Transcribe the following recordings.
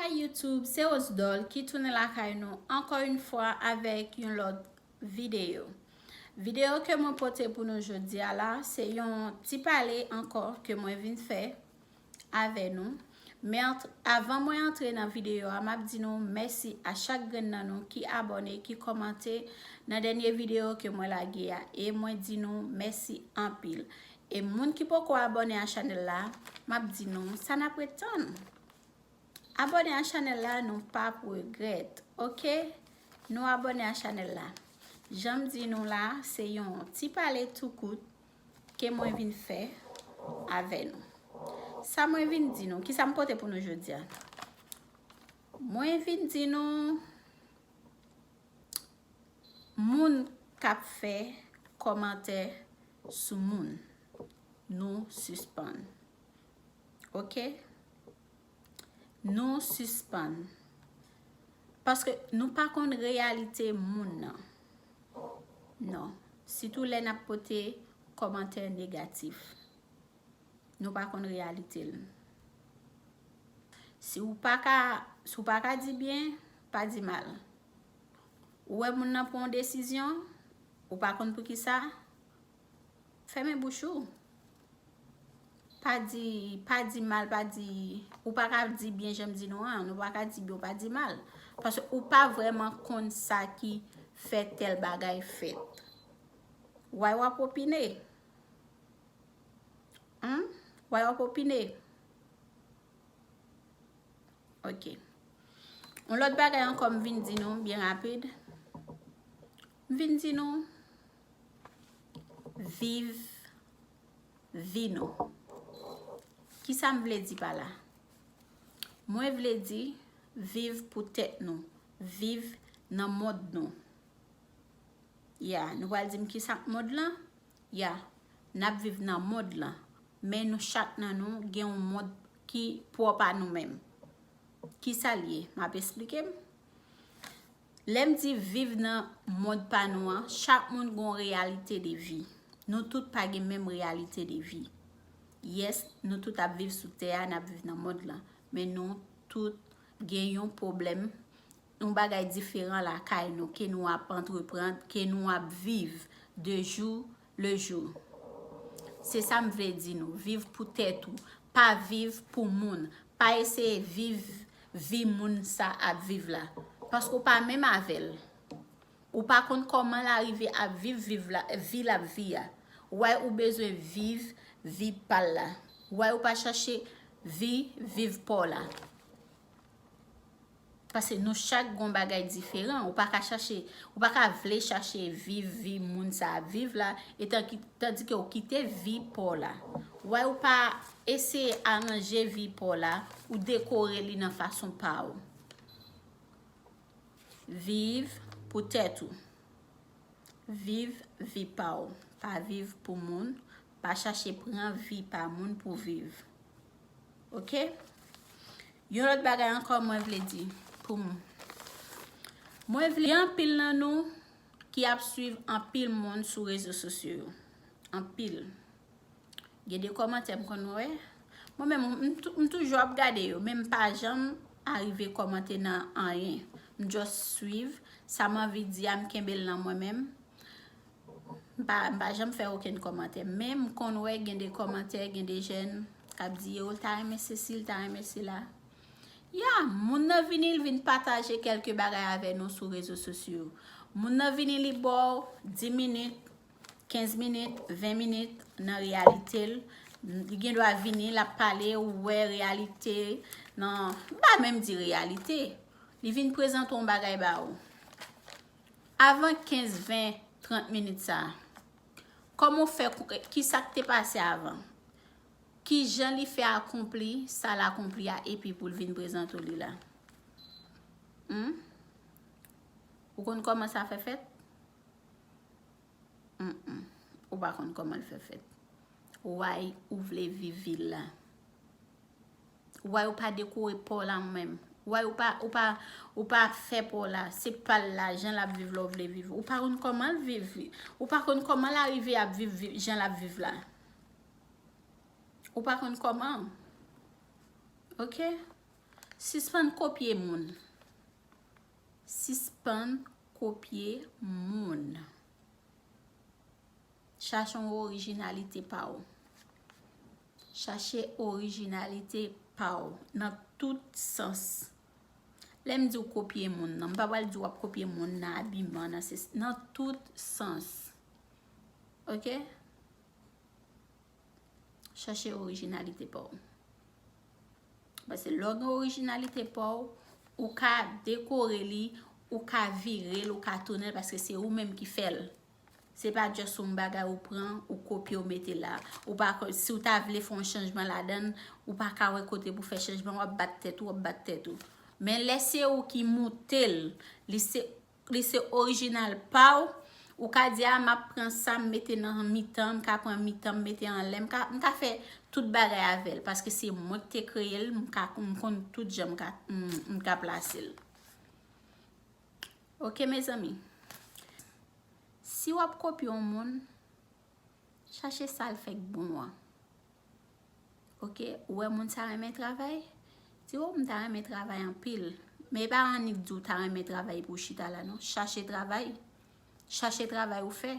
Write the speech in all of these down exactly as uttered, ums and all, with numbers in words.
Hi YouTube, se Rose Doll ki tounen lakay nou ankò yon fwa avèk yon lòt videyo. Videyo ke mwen pote pou nou jodi a la, se yon ti pale ankò ke mwen vin fè avè nou. Men ant-, avan mwen antre nan videyo a, m ap di nou mèsi a chak grenn nan nou ki abòne, ki kòmante nan dènye videyo ke mwen lage a. E mwen di nou mèsi anpil. E moun ki poko abòne a chanèl la, m ap di nou, sa n ap ret tann? Abòne a chanèl la, nou p ap regrèt, oke? Nou abòne a chanèl la. Jan m di nou la, se yon ti pale tou kout ke mwen vin fè avè nou. Sa mwen vin di nou, kisa m pote pou nou jodi a? Mwen vin di nou, moun k ap fè kòmantè sou moun, nou sispann. Oke? Nou sispann. Paske nou pa konn reyalite moun nan. Non. Sitou lè n ap pote kòmantè negatif. Nou pa konn reyalite l. Si w pa ka, si w pa ka di byen, pa di mal. Ou wè moun nan pran yon desizyon, ou pa konn poukisa, fèmen bouch ou. Pa di, pa di mal, pa di, ou pa ka di byen jan m di nou an, ou pa ka di byen, ou pa di mal. Paske ou pa vrèman konn sa ki fè tèl bagay fèt. Why w ap opine? Humm? Why w ap opine? Ok. Yon lòt bagay ankò m vin di nou byen rapid. M vin di nou, viv vi nou. Kisa m vle di pa la? Mwen vle di, viv pou tèt nou. Viv nan mond nou. Ya, nou pral di m kisa k mond lan? Ya, n ap viv nan mond lan. Men nou chak nan nou gen yon mond ki pwòp a nou menm. Kisa l ye? M ap esplike m. Lè m di viv nan mond pa nou an, chak moun gen yon reyalite de vi. Nou tout pa gen menm reyalite de vi. Yes, nou tout ap viv sou tè a, n ap viv nan mond lan. Men nou tout gen yon pwoblèm, yon bagay diferan lakay nou, ke nou ap antreprann, ke nou ap viv de jou le jou. Se sa m vle di nou, viv pou tèt ou, pa viv pou moun. Pa eseye viv vi moun sa ap viv la. Paske w pa menm avè l. Ou pa konn kòman l arive ap viv, viv la, vi l ap vi a. Why ou bezwen viv vi pa l la? Why ou pa chache vi, viv pa w la? Paske nou chak gon bagay diferan. Ou pa ka chache, ou pa ka vle chache viv vi moun sa ap viv la, etan ki, tandike ou kite vi pa w la. Why ou pa eseye aranje vi pa w la, ou dekore li nan fason pa w? Viv pou tèt ou. Viv vi pa w. Pa viv pou moun. Pa chache pran vi pa moun pou viv. Oke? Yon lòt bagay ankò mwen vle di pou moun. Mwen vle, gen anpil nan nou ki ap swiv anpil moun sou rezo sosyo yo. Anpil. Gen de kòmantè m konn wè. Mwen menm, m, m tou-, m toujou ap gade yo, men m pa janm arive kòmante nan anyen. M just swiv. Sa m anvi di a, m kenbe l nan mwen menm. M pa, m pa janm fè okenn kòmantè. Men m konn wè gen de kòmantè, gen de jèn k ap di yo, l ta renmen sesi, l ta renmen sela. Ya, moun nan vini, l vin pataje kèlke bagay avè nou sou rezo sosyo. Moun nan vini, li ba w dis minit, kenz minit, ven minit, nan reyalite l. Li gen dwa vini, l ap pale, ou wè reyalite nan, m pa menm di reyalite. Li vin prezante yon bagay ba ou. Avan kenz, ven, trant minit sa a, kòman w fè, ki sa k te pase avan? Ki jan li fè akonpli sa l akonpli a epi pou l vin prezante w li la? Hmm? Ou konn kòman sa fè fèt? Mm-mm. Ou pa konn kòman l fè fèt. Why ou vle viv vi l la? Why ou pa dekore pa w la menm? Why ou pa, ou pa, ou pa fè pa w la? Se pa l la, jan l ap viv la ou vle viv. Ou pa konn kòman l viv, ou pa konn kòman l arive ap viv, viv jan l ap viv la. Ou pa konn kòman. Oke? Sispann kopye moun. Sispann kopye moun. Chache yon orijinalite pa w. Chache orijinalite pa w nan tout sans. Lè m di w kopye moun nan, m pa pral di w ap kopye moun nan abiman, nan se nan tout sans. Oke? Chache orijinalite pa w. Paske lè w gen orijinalite pa w, ou ka dekore li, ou ka vire l, ou ka tounen l, paske se ou menm ki fè l. Se pa just yon bagay ou pran, ou kopye, ou mete la. Ou pa ko-, si w ta vle fè yon chanjman ladan l, ou pa ka wè kote pou fè chanjman, w ap bat tèt ou, w ap bat tèt ou. Men lè se ou ki moute l, li se, li se orijinal pa w, ou ka di, "A, m ap pran sa, m mete nan mitan, m ka pran mitan, m mete anlè, m ka, m ka fè tout bagay avè l, paske se mwen ki te kreye l, m ka, m konn tout jan m ka, m, m ka plase l." Oke, mezanmi. Si w ap kopye yon moun, chache sa l fè k bon an. Oke, ou wè moun sa renmen travay? Di, "O, m ta renmen travay anpil." Men e pa annik di w ta renmen travay pou w chita la, non. Chache travay. Chache travay ou fè.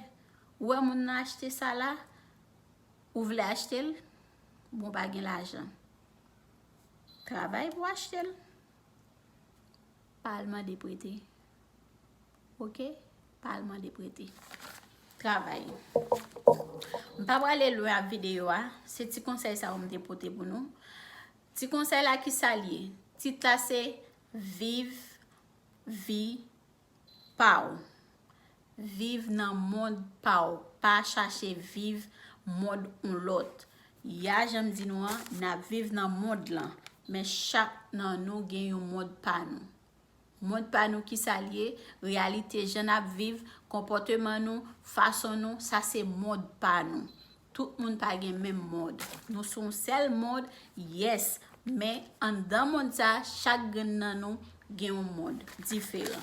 Ou wè moun nan achte sa la, ou vle achte l? Bon, pa gen lajan. Travay pou w achte l. Pa al mande prete. Oke? Pa al mande prete. Travay. M pa prale lwen ak videyo a. Se ti konsèy sa yo m te pote pou nou. Ti konsèy la, ki sa l ye? Tit la se Viv vi pa w. Viv nan mond pa w. Pa chache viv mond yon lòt. Ya, jan m di nou an, n ap viv nan mond lan. Men chak nan nou gen yon mond pa nou. Mond pa nou, ki sa l ye? Reyalite, jan n ap viv, konpòteman nou, fason nou, sa se mond pa nou. Tout moun pa gen menm mond. Nou se yon sèl mond, yes, men anndan mond sa, chak grenn nan nou gen yon mond diferan.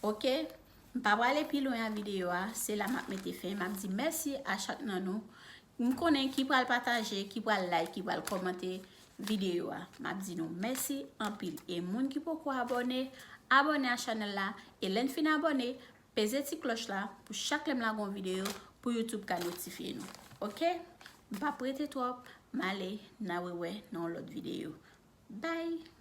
Oke? M pa prale pi lwen a videyo a, se la m ap mete fen. M ap di mèsi a chak nan nou. M konnen ki pral pataje, ki pral like, ki pral kòmante videyo a. M ap di nou mèsi anpil. E moun ki poko abòne, abòne a chanèl la. E lè n fin abòne, peze ti klòch la pou chak lè m lage yon videyo pou YouTube ka notifye nou. Oke? M p ap rete twòp, m ale, n a rewè nan yon lòt videyo. Bye!